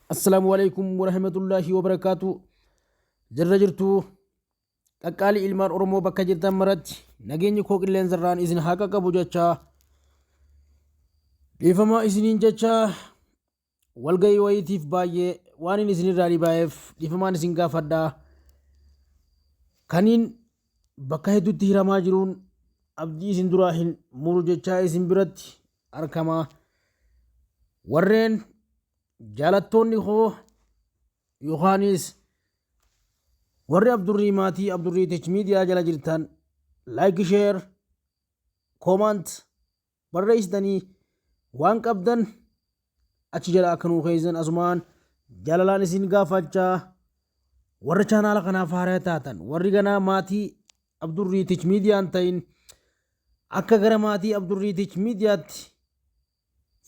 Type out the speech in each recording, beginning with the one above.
Assalaamu alaikum warahmatullaahi wabarakaatu. Jirra jirtuu qaqqaalii ilmaan Oromoo bakka jirtan maratti nageenyi koo qilleensarraan isin haa qaqqabu jechaa, dhiifama isiniin jechaa, walgahii wayiitiif baay'ee waan inni isinirraa dhibaa'eef dhiifamaan isin gaafadha. Kaniin bakka hedduutti hiramaa jiruun abdii isin duraa hin muru jechaa isin biratti argama. Warreen jaalattoonni koo yookaanis warri Abdurrii maatii Abdurrii Tech Media jala jirtan, like, share, comment barreessitanii waan qabdan achi jala akka nuu keessan asumaan jaalalaan isin gaafachaa, warra chaanaala kanaaf haaraa taatan, warri ganaa maatii Abdurrii Tech Miidiyaan ta'in, akka gara maatii Abdurrii Tech Miidiyaatti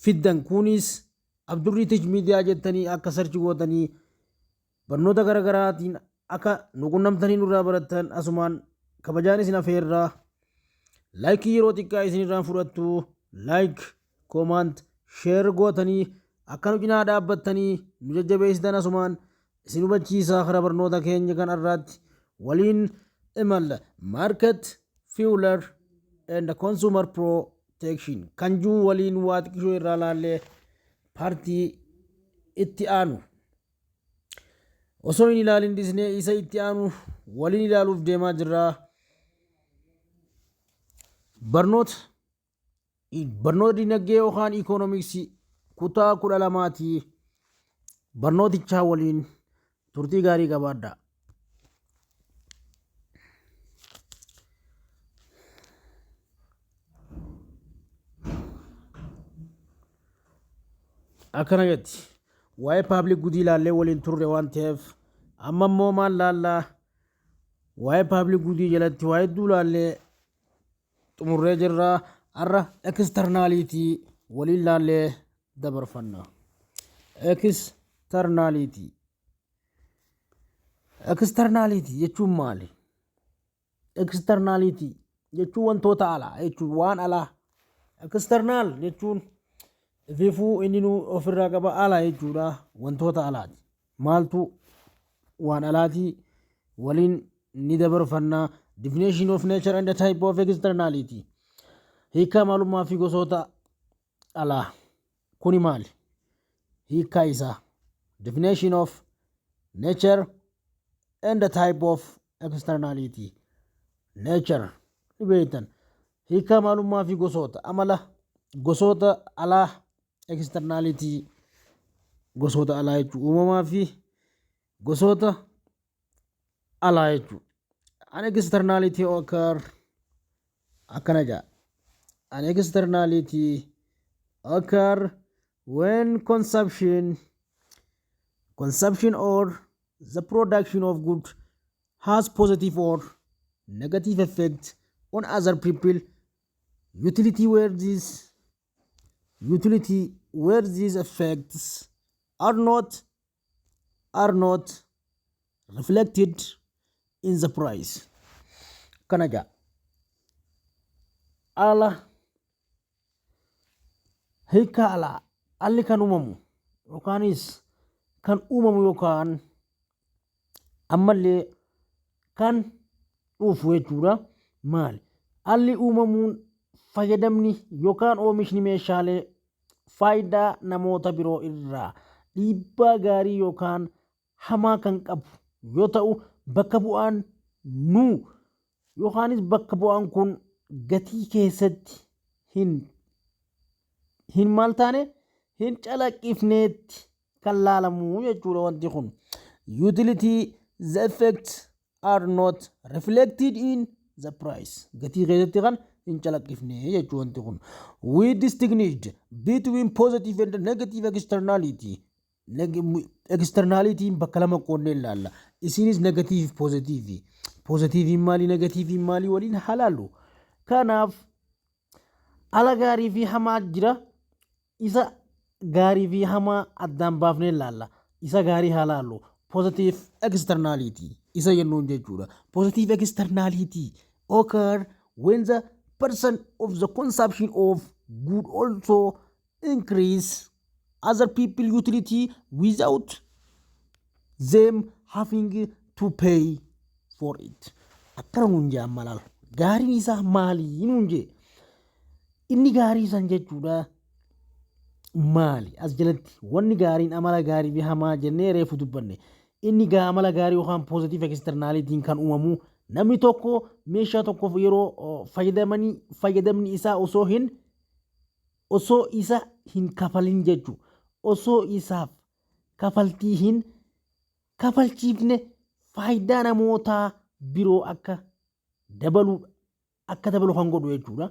fiddan, kunis Abdurrii Tech Miidiyaa jettanii akka search gootanii barnoota garaagaraatiin akka nu qunnamtanii nurraa barattan asumaan kabajaan isin afeerraa. Like yeroo xiqqaa isinirraan fudhattu, like, comment, share gootanii akka nu cinaa dhaabbattanii nu jajjabeessitan asumaan isin hubachiisaa, karaa barnoota keenya kan irraatti waliin imalla. Market failure and consumer protection kan jiru waliin waa xiqqishoo irraa laallee, partii itti aanu osoo hin ilaalin dhisnee isa itti aanu waliin ilaaluuf deemaa jirra. Barnoota dinagdee yookaan ikoonomiksii kutaa 12ti. Barnootichaa waliin turtii gaarii qabaadha. Akkana jetti, waa'ee public goodii ilaallee waliin turre waan ta'eef, amma immoo maal laallaa? Waa'ee public goodii jalatti waa hedduu laallee xumurree jirra. Har'a externality waliin laallee dabarfanna. Externality. Externality jechuun maali? Externality jechuun wantoota alaa jechuun, waan alaa. External jechuun ififuu inni nu ofirraa qaba, alaa jechuudha, wantoota alaati. Maaltu waan alaatii waliin ni dabarfanna. Definition of nature and the type of externality. Hiikkaa maalummaa fi gosoota alaa. Kuni maali? Hiikkaa isaa. Definition of nature and the type of externality. Nature ni beektan. Hiikkaa maalummaa fi gosoota amala gosoota alaa, externality, gosoota alaa jechuun uumamaa fi gosoota alaa jechuudha. An externality occur, akkana jedha. An externality occur when consumption or the production of good has positive or negative effect on other people utility where these effects are not reflected in the price. Kana jedha. Ala, hiika alaa, alli kan uumamu yookaanis kan uumamu yookaan ammallee kan dhufu jechuudha. Maali? Alli uumamuun fayyadamni yookaan oomishni meeshaalee faayidaa namoota biroo irraa dhiibbaa gaarii yookaan hamaa kan qabu yoo ta'u, bakka bu'aan nu yookaanis bakka bu'aan kun gatii keessatti hin maal taane, hin calaqqifneetti kan laalamu jechuudha wanti kun. Utility, the effects are not reflected in the price. Gatii keessatti kan hin calaqqifne jechuu wanti kun. We distinguished between positive and negative externality. Externalityn bakka lama qoonnee ilaalla. Isinis negative, positive. Positiveiin maalii, negativeiin maalii waliin halaallu. Kanaaf ala gaarii fi hamaa jira. Isa gaarii fi hamaa addaan baafnee ilaalla. Isa gaarii haa laallu. Positive externality isa jennuun jechuudha. Positive externality occur when the person of the consumption of good also increase other people utility without them having to pay for it. Akkana nuun jee amma laal. Gaariin isaa maalii nuun jee? Inni gaarii san jechuudha maali? As jalatti wanni gaariin amala gaarii fi hamaa jennee reefu dubbanne. Inni gaa amala gaarii yookaan positive externalityn kan uumamu namni tokko meeshaa tokkoof yeroo fayyadamanii fayyadamni isaa osoo isa hin kafalin jechuu, osoo isaaf kafaltii hin kafalchiifne faayidaa namootaa biroo akka dabalu kan godhu jechuudha.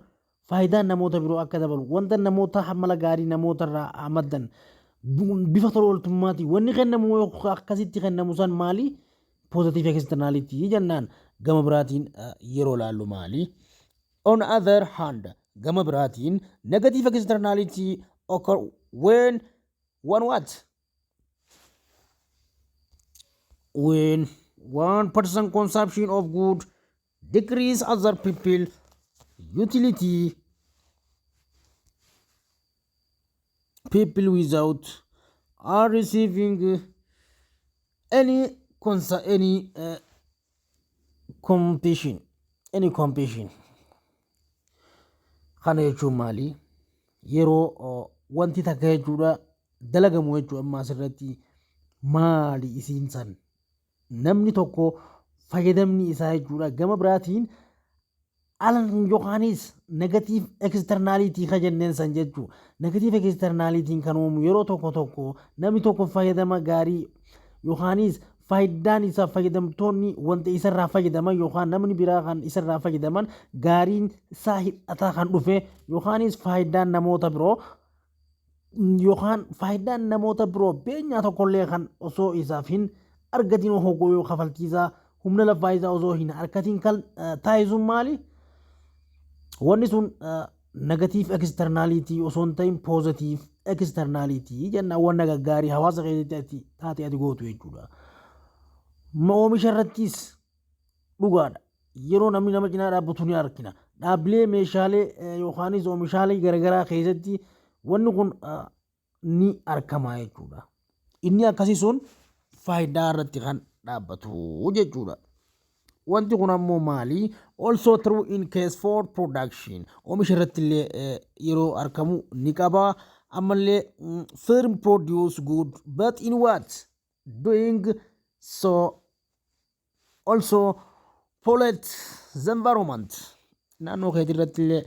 Faayidaan namoota biroo akka dabalu, wanta namoota amala gaarii namoota irraa maddan bifa tola ooltummaatiin wanni kennamu akkasitti kennamu san maali? Positive externality jennaan. Gama biraatiin yeroo laallu maali? On other hand, gama biraatiin negative externality occur when one what? When one person consumption of good decrease other people utility people without are receiving any compensation. Kana jechuun maali? Yeroo wanti takka jechuudha dalagamu jechuudha. Amma asirratti maali isiin san? Namni tokko fayyadamni isaa jechuudha gama biraatiin alan yookaanis negative externality ka jenneen san jechuu. Negative externalityn kan uumamu yeroo tokko tokko namni tokko fayyadama gaarii yookaanis faayidaan isaa fayyadamtoonni wanta isarraa fayyadaman yookaan namni biraa kan isarraa fayyadaman gaariin isaa hir'ataa kan dhufe yookaanis faayidaan namoota biroo yookaan faayidaan namoota biroo beenyaa tokkollee kan osoo isaaf hin argatin hogoo yoo kafaltiisaa humna lafaa isaa osoo hin argatin kan taasisu maali? Wanni sun negative externality osoo hin ta'in positive externality jennaan, wanna gaggaarii hawaasa keessatti ati taate ati gootu jechuudha. Oomisha irrattis dhugaadha. Yeroo namni nama cinaa dhaabbatu ni argina. Dhaabbilee meeshaalee yookaanis oomishaalee garaagaraa keessatti wanni kun ni argama jechuudha. Inni akkasii sun faayidaa irratti kan dhaabbatu jechuudha. Wanti kun ammoo maali? Also true in case for production. Oomisha irratti illee yeroo argamu ni qaba. Ammallee firm produce good but in what? Doing so also pollute the environment. Naannoo keetii irratti illee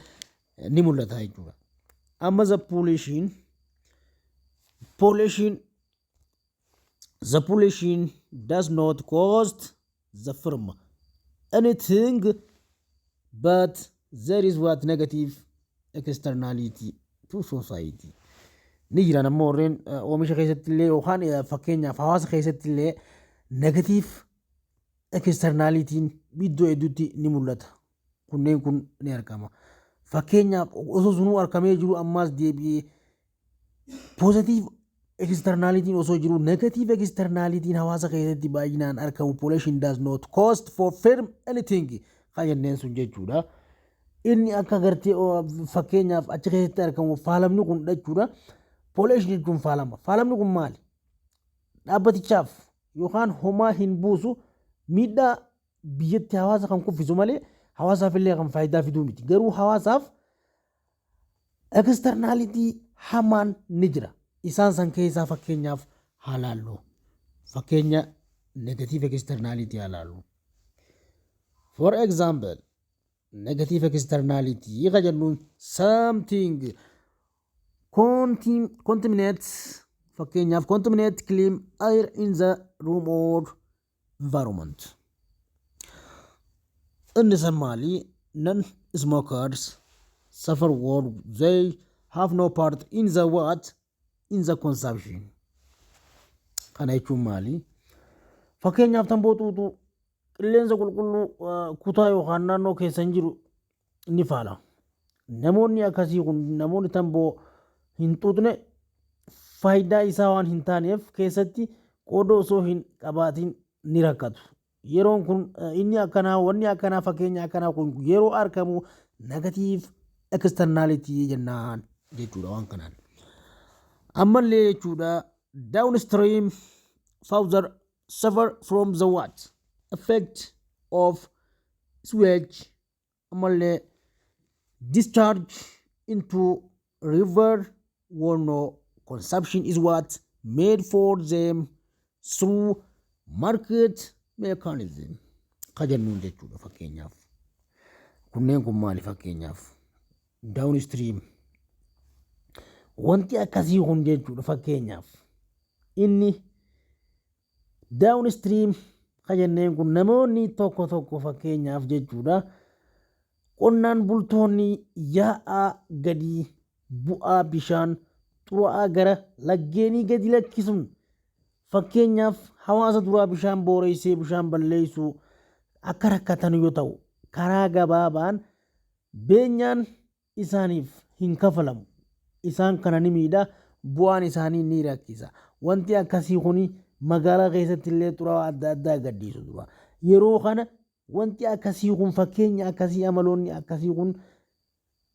ni mul'ata jechuudha. Amma the pollution does not cost the firm anything, but there is what? Negative externality to society. Ni jiran ammoo warreen oomisha keessatti illee yookaan fakkeenyaaf hawaasa keessatti illee negative externalityn iddoo hedduutti ni mul'ata. Kunneen kun ni argama. Fakkeenyaaf osoo sunuu argamee jiru ammaas deebi'ee positive externalityn osoo jiru negative externalityn hawaasa keessatti baay'inaan argamu pollution does not cost for firm anything kan jenneen sun jechuudha. Inni akka gartee fakkeenyaaf achi keessatti argamu faalamni kun jechuudha. Pollution jechuun faalama. Faalamni kun maali? Dhaabbatichaaf yookaan homaa hin buusu, miidhaa biyyatti hawaasa kan kuffisu malee hawaasaaf illee kan faayidaa fiduu miti. Garuu hawaasaaf externality hamaan ni jira. Isaan san keessaa fakkeenyaaf haa laallu. Fakkeenya negative externality haa laallu. For example, negative externality ka jennuun something contaminates, fakkeenyaaf contaminate clean air in the room or environment. Inni san maali? Non smokers suffer when they have no part in the what? In the consumption. Kana jechuun maali? Fakkeenyaaf tamboo xuuxuu, qilleensa qulqulluu kutaa yookaan naannoo keessa hin jiru ni faala. Namoonni akkasii kun, namoonni tamboo hin xuuxne, faayidaa isaa waan hin taaneef keessatti qooda osoo hin qabaatin ni rakkatu. Yeroon kun inni akkanaa, wanni akkanaa, fakkeenya akkanaa kun yeroo argamu negative externality jennaan jechuudha waan kanaan. Ammallee jechuudha, downstream further suffer from the what effect of sewage, ammallee discharge into river where no compensation is what made for them through market mechanism ka jennuun jechuudha. Fakkeenyaaf kunneen kun maali? Fakkeenyaaf downstream wanti akkasii kun jechuudha. Fakkeenyaaf inni downstream ka jenneen kun namoonni tokko tokko, fakkeenyaaf jechuudha, qonnaan bultoonni yaa'aa gadi bu'aa bishaan xuraa'aa gara laggeenii gadi lakkisuun, fakkeenyaaf hawaasa duraa bishaan booreessee bishaan balleessuu akka rakkatan yoo ta'u, karaa gabaabaan beenyaan isaaniif hin kafalamu. Isaan kana ni miidha, bu'aan isaanii ni rakkisa. Wanti akkasii kun magaalaa keessatti illee xuraawaa adda addaa gadhiisu dura. Yeroo kana wanti akkasii kun, fakkeenya akkasii, amaloonni akkasii kun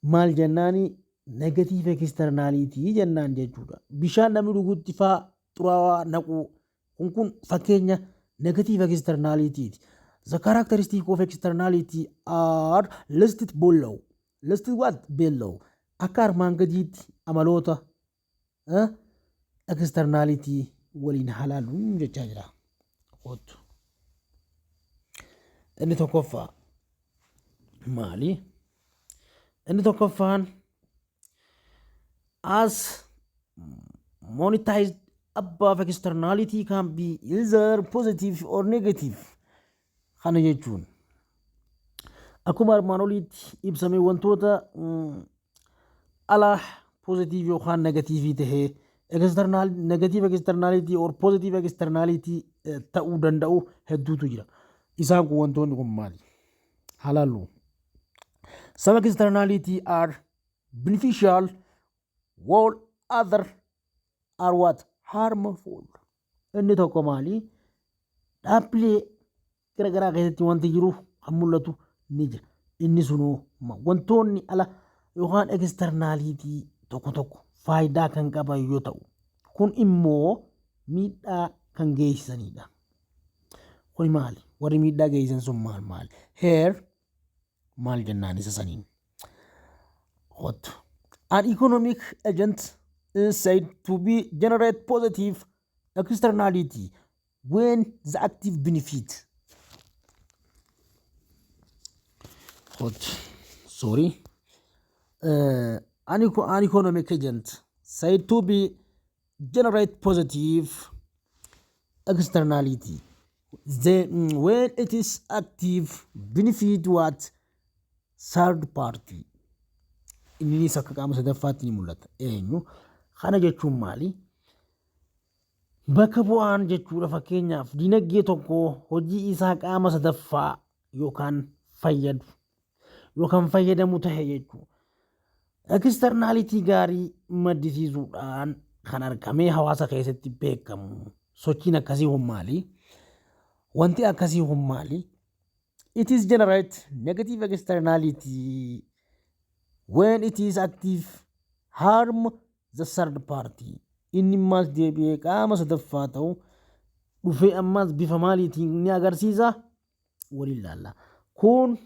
maal jennaani? Negative externality jennaan jechuudha. Bishaan namni dhugutti faa xuraawaa naquu kun fakkeenya negative externalityti. The characteristic of externality are listed below. Listed what? Below. Akka armaan gadiitti amaloota externality waliin halaaluun jechaa jira. Kootu. Inni tokkoffaa maali? Inni tokkoffaan, as monetized above, externality can be either positive or negative. Kana jechuun akkuma armaan oliitti ibsame wantoota alaa positive yookaan negative tahee external, negative externality or positive externality ta'uu danda'u hedduutu jira. Isaan kun, wantoonni kun maali? Halaallu. Some externality are beneficial while other are what? Harmful. Inni tokko maali? Dhaabbilee garaagaraa keessatti wanti jiru kan mul'atu ni jira. Inni sunuu wantoonni ala yookaan externality tokko tokko faayidaa kan qaban yoo ta'u, kun immoo miidhaa kan geessisanidha. Kun maali? Warri miidhaa geessisan sun maal maali? Here maal jennaan isa saniin? What? An economic agent is said to be generate positive externality when the active benefit. What? Sorry. An economic agent said to be generate positive externality when it is active benefit what? Third party. Innis akka qaama sadaffaatti ni mul'ata. Eenyu kana jechuun maali? Bakka bu'aan jechuudha, fakkeenyaaf dinagdee tokko hojii isaa qaama sadaffaa yookaan fayyadu yookaan fayyadamu tahe jechuudha. Externality gaarii maddisiisuudhaan kan argamee hawaasa keessatti beekamu. Sochiin akkasii kun maali? Wanti akkasii kun maali? It is generate negative externality when it is active harm the third party. Inni ammas deebi'ee qaama sadaffaa ta'u dhufee ammas bifa maaliitiin ni agarsiisa? Waliin ilaalla. Kun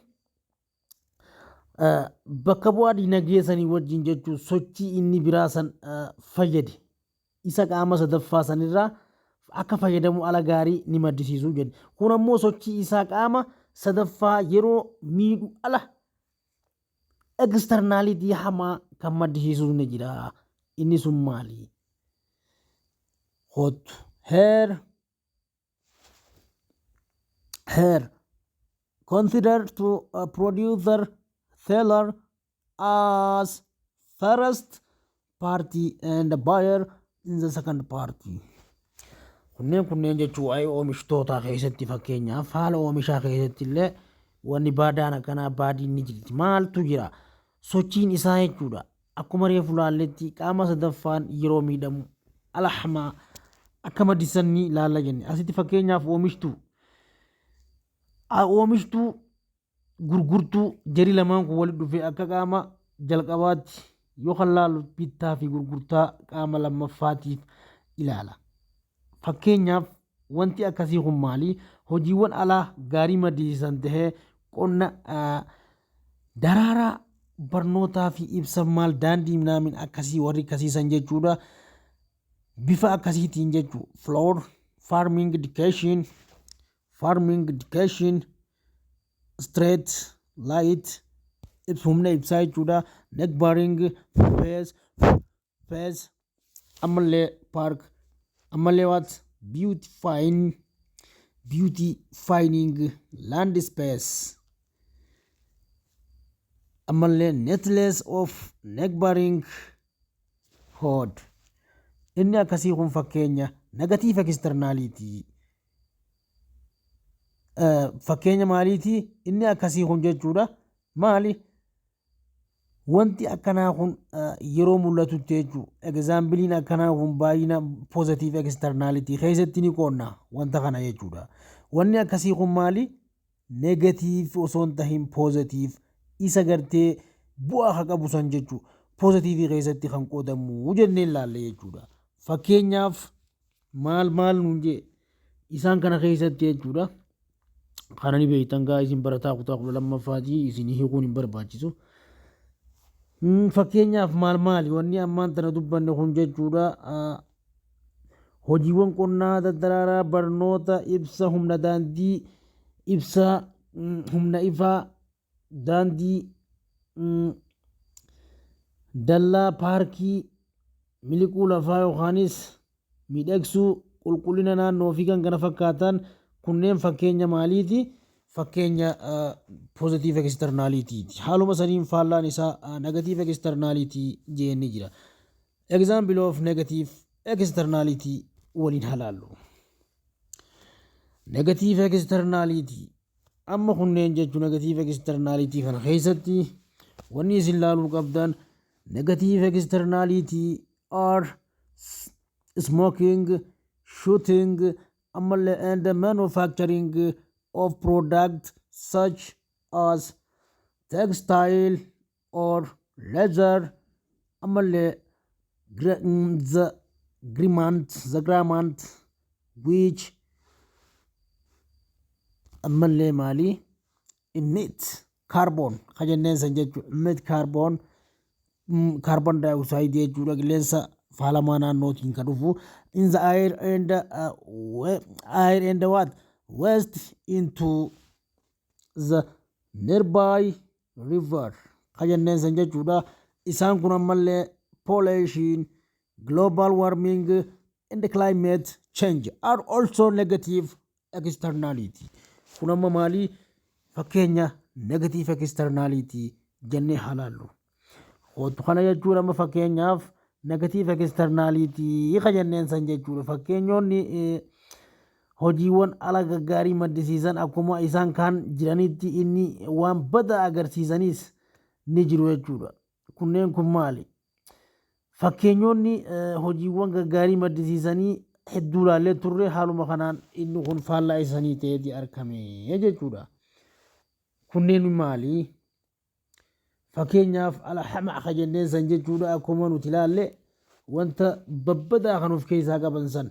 bakka bu'aa dinagdee sanii wajjin jechuun sochii inni biraa san fayyade isa qaama sadaffaa sanirraa akka fayyadamu ala gaarii ni maddisiisuu jedhe. Kun ammoo sochii isaa qaama sadaffaa yeroo miidhu ala externality hamaa kan maddisiisuu ni jira. Inni sun maali? Hot here consider to a producer seller as first party and buyer in the second party. Kunneen jechuun waa'ee oomishtootaa keessatti, fakkeenyaaf haala oomishaa keessatti illee wanni baadaan akkanaa baadiin ni jirti. Maaltu jira? Sochiin isaa jechuudha. Akkuma reefu laalletti qaama sadaffaan yeroo miidhamu ala hamaa akka maddisan ni ilaalla jenne. Asitti fakkeenyaaf oomishtuu gurgurtuu jari lamaan kun walitti dhufee akka qaama jalqabaatti Yoo kan laallu bittaa fi gurgurtaa qaama lammaffaatiif ilaala. Fakkeenyaaf, wanti akkasii kun maali? Hojiiwwan alaa gaarii maddisiisan tahee qonna, daraaraa, barnootaa fi ibsa maal daandii minaamin akkasii warri akkasiisan jechuudha. Bifa akkasiitiin jechuu flower farming, education, farming, education, street light, humna ibsaa jechuudha. Neighboring face ammallee park, ammallee what beautifying land space, ammallee neatness of neighboring hood. Inni akkasii kun fakkeenya negative externality. Fakkeenya maaliiti inni akkasii kun jechuudha? Maali wanti akkanaa kun yeroo mul'atutti jechuu? Exampleiin akkanaa kun baay'ina positive externality keessatti ni qoonna wanta kana jechuudha. Wanni akkasii kun maali? Negative osoo hin tahin positive isa gartee bu'aa haa qabu san jechuu positive keessatti kan qoodamu jennee ilaalle jechuudha. Fakkeenyaaf, maal maal nuun jee isaan kana keessatti jechuudha? Kana ni beektan gaa, isin barataa kutaa 12ffaatii, isin hiikuun hin barbaachisu. Fakkeenyaaf, maal maali wanni ammaan tana dubbanne kun jechuudha? Hojiiwwan qonnaa, daraaraa, barnoota, ibsa, humna daandii, ibsa, humna ifaa, daandii, dallaa, paarkii, miliquu lafaa yookaanis miidhagsuu, qulqullina naannoo fi kan kana fakkaatan kunneen fakkeenya maaliiti? Fakkeenya positive externalityti. Haaluma saniin faallaan isaa negative externality jeenni jira. Example of negative externality waliin halaallu. Negative externality amma kunneen jechuun negative externality kana keessatti wanni isin laaluu qabdan, negative externality are smoking, shooting, ammallee and manufacturing of product such as textile or leather, ammallee the garment which ammallee maali emit carbon ka jenneen san jechuudha. Emit carbon, carbon dioxide jechuudha, qilleensa faalamaa naannootiin kan dhufu in the air and air and what waste into the nearby river ka jenneen san jechuudha. Isaan kun ammallee pollution, global warming and climate change are also negative externality. Kun amma maalii? Fakkeenya negative externality jennee halaallu. Kootu kana jechuun amma fakkeenyaaf negative externality ka jenneen san jechuudha. Fakkeenyonni hojiiwwan ala gaggaarii maddisiisan akkuma isaan kaan jiranitti inni waan bada agarsiisanis ni jiru jechuudha. Kunneen kun maali? Fakkeenyonni hojiiwwan gaggaarii maddisiisanii hedduu ilaallee turre. Haaluma kanaan inni kun faallaa isanii ta'eeti argame jechuudha. Kunneen maali? Fakkeenyaaf, alhama ka jenneen san jechuudha. Akkuma nuti ilaalle wanta babbadaa kan of keessaa qaban san,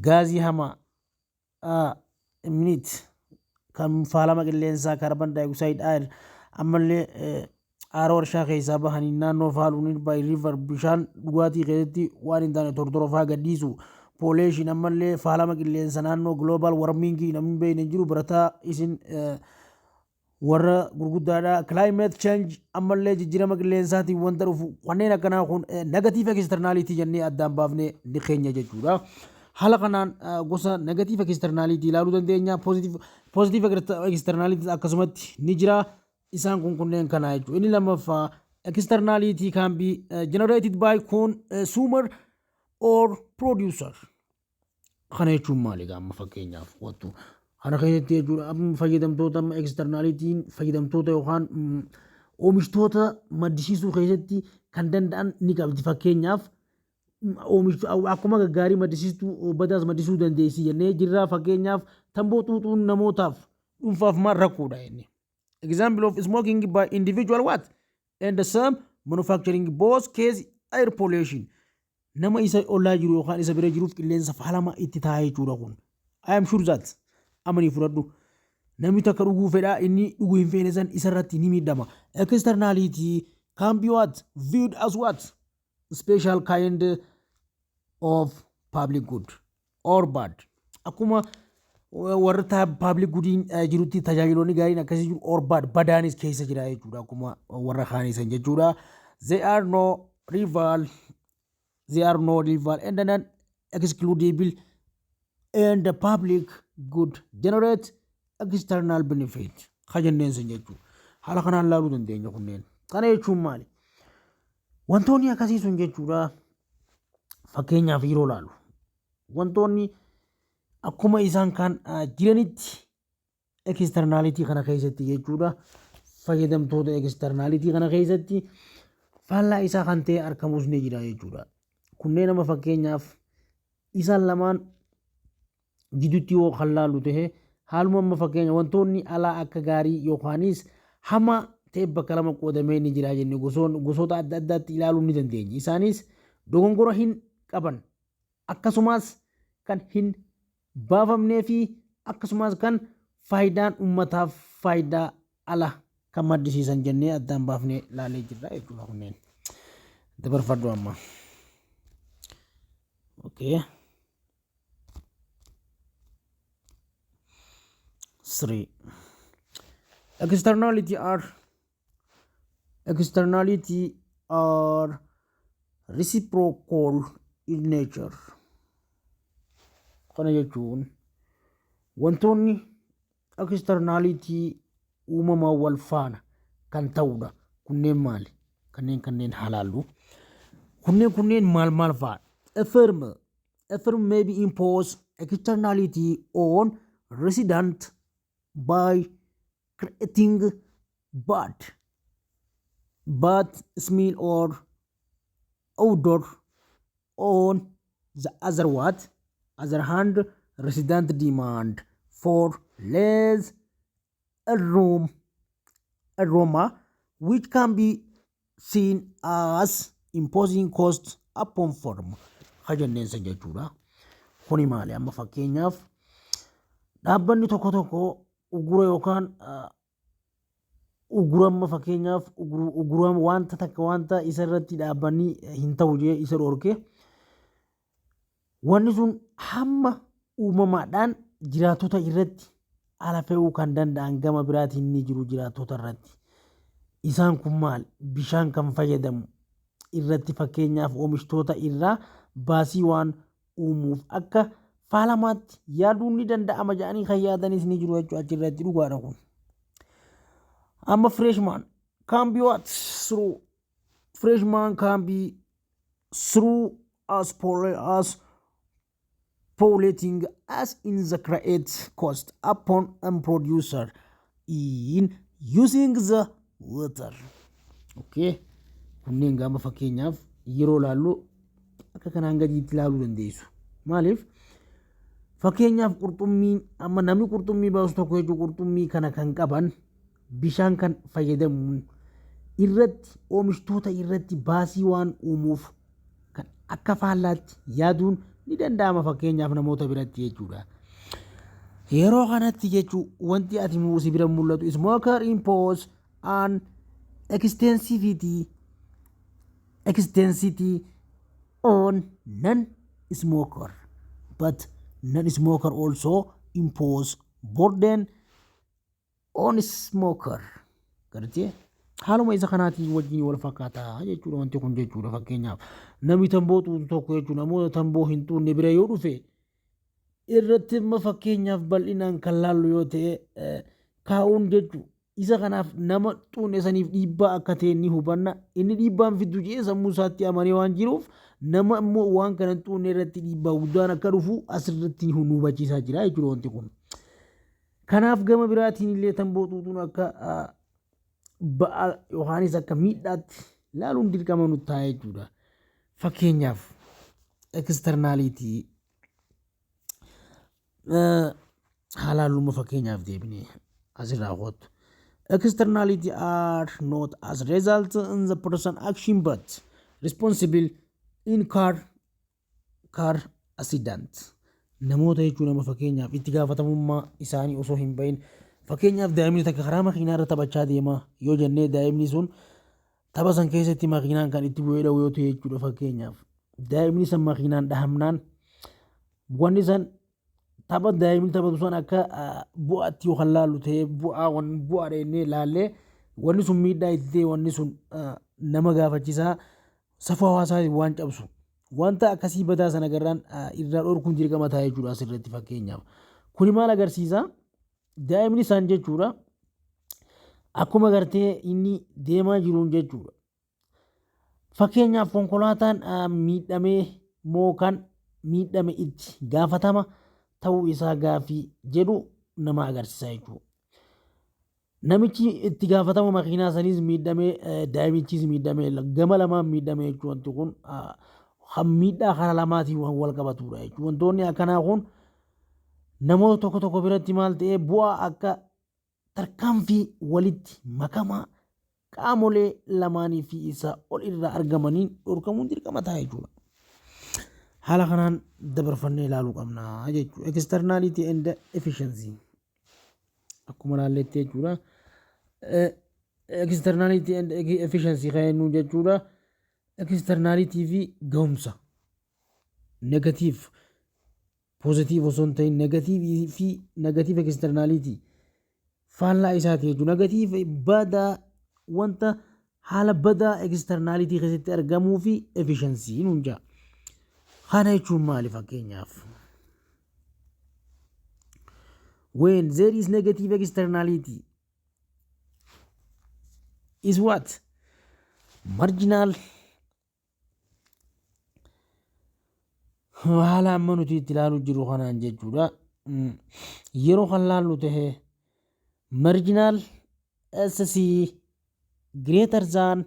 gaazii hamaa emit kan faalama qilleensaa, carbon dioxide air, ammallee aara warshaa keessaa bahanii naannoo faaluun, by river, bishaan dhugaatii keessatti waan hin taane tortorofaa gadhiisu, pollution, ammallee faalama qilleensa naannoo, global warming, namni beekne jiru barataa isin warra gurguddaadha, climate change, ammallee jijjiirama qilleensaatiin wanta dhufu, kanneen akkanaa kun negative externality jennee addaan baafnee ni keenya jechuudha. Haala kanaan gosa negative externality ilaaluu dandeenya. Positive externality akkasumatti ni jira. Isaan kun kunneen kana jechuudha. Inni lammaffaa, externality can be generated by consumer or producer. Kana jechuun maali amma fakkeenyaaf? Wattu kana keessatti jechuudha, amma fayyadamtoota, amma externalityn fayyadamtoota yookaan oomishtoota maddisiisuu keessatti kan danda'an ni qabdi. Fakkeenyaaf, oomishtu akkuma gaggaarii maddisiistuu badaas maddisiisuu dandeessi jennee jirra. Fakkeenyaaf, tamboo xuuxuun namootaaf dhuunfaaf maal rakkoodha inni. Example of smoking by individual what and some manufacturing both cause air pollution. Nama isa ollaa jiru yookaan isa bira jiruuf qilleensa faalama itti ta'a jechuudha kun. I am sure that amanii fudhadhu. Namni takka dhuguu fedhaa, inni dhuguu hin feene san isarratti ni miidhama. Externality can be what? Viewed as what? Special kind of public good or bad. Akkuma warra public goodiin jirutti tajaajiloonni gaariin akkasii jiru, or bad, badaanis keessa jira jechuudha, akkuma warra kaanisan jechuudha. They are no rival and non excludable, and the public good generate external benefit ka jenneen sun jechuudha. Haala kanaan laaluu dandeenya kunneen. Kana jechuun maali? Wantoonni akkasii sun jechuudha, fakkeenyaaf yeroo laalu wantoonni akkuma isaan kan jiranitti externality kana keessatti jechuudha, fayyadamtoota externality kana keessatti faallaa isaa kan ta'e argamus ni jira jechuudha. Kunneen nama fakkeenyaaf isaan lamaan gidduutti yoo kan laallu ta'e, haaluma amma fakkeenya wantoonni alaa akka gaarii yookaanis hamaa ta'e bakka lama qoodamee ni jira jenne, gosoota adda addaatti ilaaluu ni dandeenya. Isaanis dogongora hin qaban, akkasumas kan hin baafamnee fi akkasumas kan faayidaan uummataaf faayidaa ala kan maddisiisan jennee addaan baafnee ilaalee jirra jechuudha kunneen. Dabarfadhu amma. Okay. Three. Externality are reciprocal in nature. Kana jechuun wantoonni externality uumamaan wal faana kan ta'udha. Kunneen maali? Kanneen halaallu. Kunneen maal maal fa'a? A firm may be impose externality on resident by creating bad smell or odor. On the other hand, resident demand for less aroma, which can be seen as imposing cost upon firm ka jenneen san jechuudha. Kuni maali? Amma fakkeenyaaf dhaabbanni tokko tokko ugura yookaan ugura, amma fakkeenyaaf ugura wanta takka, wanta isa irratti dhaabbanni hin ta'u jee isa dhorke, wanni sun hamma uumamaadhaan jiraattota irratti ala fe'uu kan danda'an gama biraatiin ni jiru jiraattota irratti. Isaan kun maal? Bishaan kan fayyadamu irratti fakkeenyaaf oomishtoota irraa baasii waan uumuuf akka faalamaatti yaaduun ni danda'ama jedhanii kan yaadanis ni jiru jechuudha achirratti, dhugaadha kun. Amma freshman can be what? Through freshman can be through as polluting as in the create cost upon a producer in using the water. Okay. Kunneen gama fakkeenyaaf yeroo laallu akka kanaan gadiitti ilaaluu dandeessu. Maaliif? Fakkeenyaaf qurxummiin, amma namni qurxummii baasu tokko jechuun, qurxummii kana kan qaban bishaan kan fayyadamuun irratti oomishtoota irratti baasii waan uumuuf kan akka faallaatti yaaduun ni danda'ama fakkeenyaaf namoota biratti jechuudha. Yeroo kanatti jechuun wanti ati si bira mul'atu, smoker impose an extensity on non smoker, but non smoker also impose burden on smoker. Gartee, haaluma isa kanaatiin wajjin wal fakkaataa jechuudha wanti kun jechuudha. Fakkeenyaaf namni tamboo xuuxu tokko jechuudha, namoota tamboo hin xuunne bira yoo dhufe irratti, amma fakkeenyaaf bal'inaan kan laallu yoo ta'e, kaa'uun jechuudha, isa kanaaf nama xuunne saniif dhiibbaa akka ta'e ni hubanna. Inni dhiibbaan fiddu jee sammuu isaatti amanee waan jiruuf, nama immoo waan kana hin xuunne irratti dhiibbaa guddaan akka dhufu asirratti nu hubachiisaa jira jechuudha wanti kun. Kanaaf gama biraatiin illee tamboo xuuxuun akka ba'aa yookaanis akka miidhaatti ilaaluun dirqama nutti ta'a jechuudha. Fakkeenyaaf externality haalaaluma fakkeenyaaf deebinee asirraa kootu. Externality are not as result in the person action but responsible in car accident. Namoota jechuun nama fakkeenyaaf itti gaafatamummaa isaanii osoo hin bahin, fakkeenyaaf daa'imni takka karaa makiinaa irra taphachaa deema yoo jennee, daa'imni sun tapha san keessatti makiinaan kan itti bu'ee dha'u yoo ta'e jechuudha. Fakkeenyaaf daa'imni san makiinaan dhahamnaan, wanni san tapha daa'imni taphatu san akka bu'aatti yoo kan laallu ta'ee, bu'aa wan bu'aadha jennee laallee, wanni sun miidhaa itti ta'e, wanni sun nama gaafachiisaa, safuu hawaasaa waan cabsu, wanta akkasii badaa sana agarraan irraa dhorkuun dirqama ta'a jechuudha asirratti. Fakkeenyaaf kuni maal agarsiisa? Daa'imni isaan jechuudha, akkuma gartee inni deemaa jiruun jechuudha. Fakkeenyaaf konkolaataan miidhamee moo kan miidhame itti gaafatama ta'uu isaa gaaffii jedhu nama agarsiisa jechuudha. Namichi itti gaafatama makiinaa saniis miidhamee, daa'imichis miidhamee, gama lamaan miidhamee jechuudha. Wanti kun kan miidhaa karaa lamaatiin waan wal qabatudha jechuudha. Wantoonni akkanaa kun namoota tokko tokko biratti maal ta'ee, bu'aa akka tarkaanfii walitti makamaa qaamolee lamaanii fi isaa ol irraa argamaniin dhorkamuun dirqama ta'a jechuudha. Haala kanaan dabarfannee ilaaluu qabna jechuudha. Externality and efficiency akkuma ilaalletti jechuudha. Externality and efficiency kan jennu jechuudha. Externality fi gahumsa. Negative positive osoo hin ta'in, negative fi negative externality faallaa isaati jechuudha. Negative badaa, wanta haala badaa externality keessatti argamuu fi efficiency nuun jaa. Kana jechuun maali fakkeenyaaf? When there is negative externality is what? Marginal haala amma nuti itti ilaalu jiru kanaan jechuudha. Yeroo kan laallu tahe, marginal SC greater than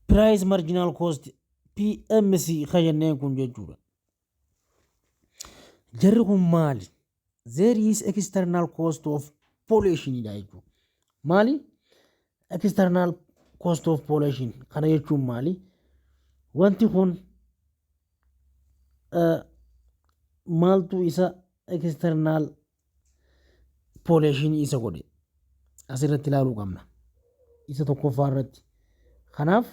price marginal cost, PMC kan jenneen kun jechuudha. Jarri kun maali? There is external cost of pollution dha jechuudha. Maali? External cost of pollution kana jechuun maali? Wanti kun maaltu isa external pollution isa godhe? Asirratti ilaaluu qabna. Isa tokkoffaa irratti. Kanaaf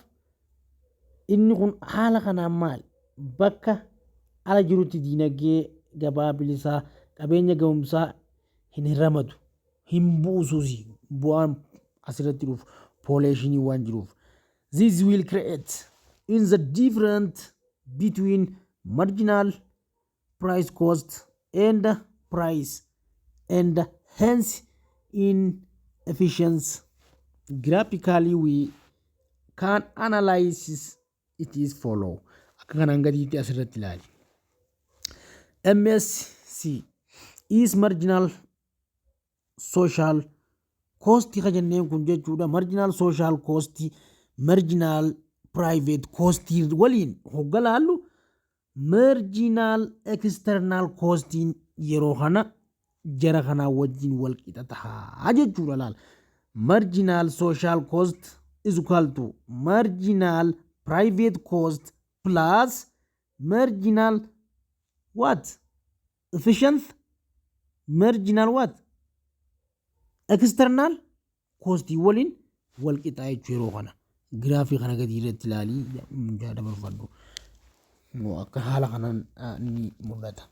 inni kun haala kanaan maali? Bakka ala jirutti diinagdee gabaa bilisaa qabeenya ga'umsaa hin ramadu, hin buusuus, bu'aan asirratti dhufu pollution waan jiruuf. This will create in the difference between marginal price cost and price and hence inefficiency. Graphically we can analyze it is follow. Akka kanaan gadiitti asirratti ilaali. MSC is marginal social cost ka jenneen kun jechuudha. Marginal social cost marginal private cost waliin hogga laallu, marginal external costiin yeroo kana jara kanaa wajjin wal qixa tahaa jechuudha laal. Marginal social cost is equal to marginal private cost plus marginal what? Efficient marginal what? External cost waliin wal qixaa jechuu. Yeroo kana giraafii kana gadi irratti ilaalii dabarfadhu. Akka haala kanaan ni mul'ata.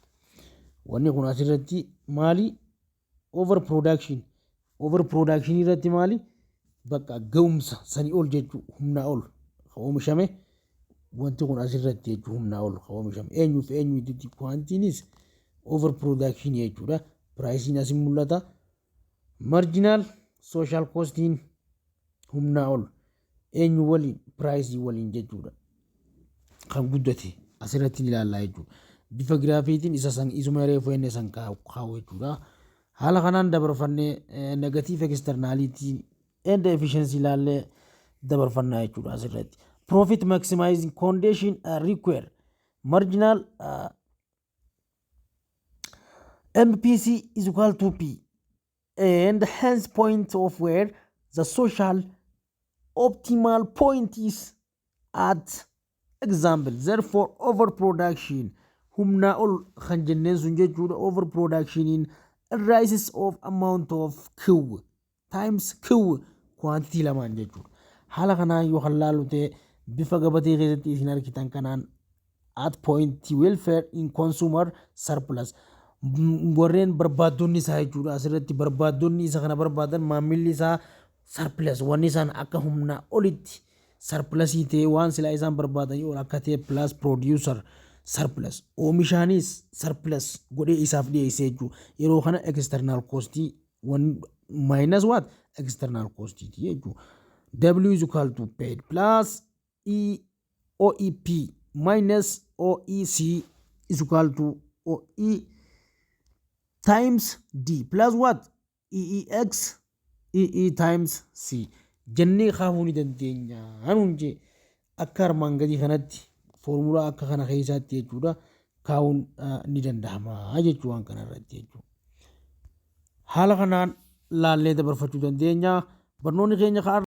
Wanni kun asirratti maali? Over production. Over production irratti maali? Bakka ga'umsa sanii ol jechuu, humnaa ol oomishame. Wanti kun asirratti jechuu humnaa ol oomishame. Eenyuuf eenyu itti quantityinis over production jechuudha. Priceiin asin mul'ata. Marginal social costiin humnaa ol eenyu waliin? Priceii waliin jechuudha. Kan guddate asirratti ilaallaa jechuudha. Bifa giraafiitiin isa san isuma reefu inni san kaa'u jechuudha. Haala kanaan dabarfannee negative externality and efficiency ilaallee dabarfannaa jechuudha asirratti. Profit maximizing condition require marginal MPC is equal to P. And hence point of where the social optimal point is at. Example, therefore, overproduction, humnaa ol kan jenneen sun jechuudha, overproduction in rises of amount of Q times Q, quantity lamaan jechuudha. Haala kanaan yoo kan laalu ta'e, bifa gabatee keessatti isin argitan kanaan, at point welfare in consumer surplus, warreen barbaaddonni isaa jechuudha. Asirratti barbaaddonni isa kana barbaadan, maamilli isaa surplus, wanni isaan akka humnaa olitti surplusii ta'e, waan silaa isaan barbaadanii ol akka ta'e, plus producer surplus, oomishaanis surplus godhee isaaf dhiyeessee jechuudha. Yeroo kana external costii minus what? External costii jechuudha. W is equal to paid plus E OEP minus OEC is equal to OE times D plus what? EEX EE times C jennee kaafuu ni dandeenya. Hanuun jee akka armaan gadii kanatti foormulaa akka kana keessaatti jechuudha kaa'uun ni danda'ama jechuu waan kana irratti jechuudha. Haala kanaan laallee dabarfachuu dandeenya. Barnoonni keenya.